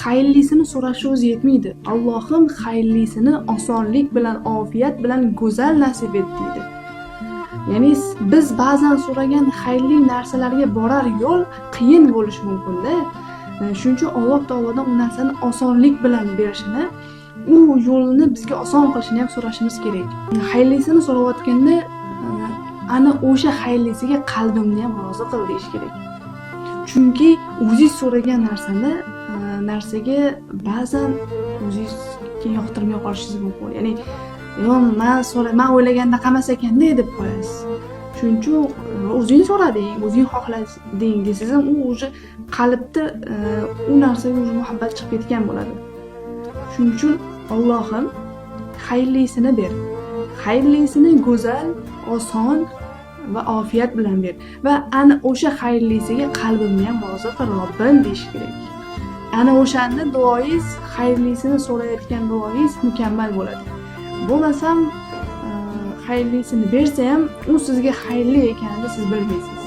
Xayrlisini so'rashi o'zi yetmaydi. Allohim, xayrlisini osonlik bilan, ofiyat bilan go'zal nasib et, deydi. Ya'ni biz ba'zan so'ragan xayrli narsalarga borar yo'l qiyin bo'lishi mumkinda. Shuning uchun Alloh taolodan u narsani osonlik bilan berishini, u yo'lni bizga oson qilishini ham so'rashimiz kerak. Xayrlisini so'rayotganda ana o'sha xayrlisiga qalbimni ham rozi qil deyish kerak. Chunki o'zingiz so'ragan narsani narsaga ba'zan o'zingiz yoqtirmay qolishingiz mumkin. Ya'ni yo man so'ra, man o'ylagandaqa emas ekanda deb qo'yasiz. Shuning uchun o'zing so'rading, o'zing xohlading desangiz ham, u уже qalbda u narsaga уже muhabbat chiqib ketgan bo'ladi. Shuning uchun Allohim, xayrlisini ber, xayrlisini go'zal, oson va ofiyat bilan ber va ana o'sha xayrlisiga qalbimni ham rozi qil, Robbim, deyish kerak. Ana o'shanda duoyingiz, xayrlisini so'rayotgan duoyingiz mukammal bo'ladi. Bo'lmasam xayrlisini bersa ham, u sizga xayrli ekanini siz bilmaysiz.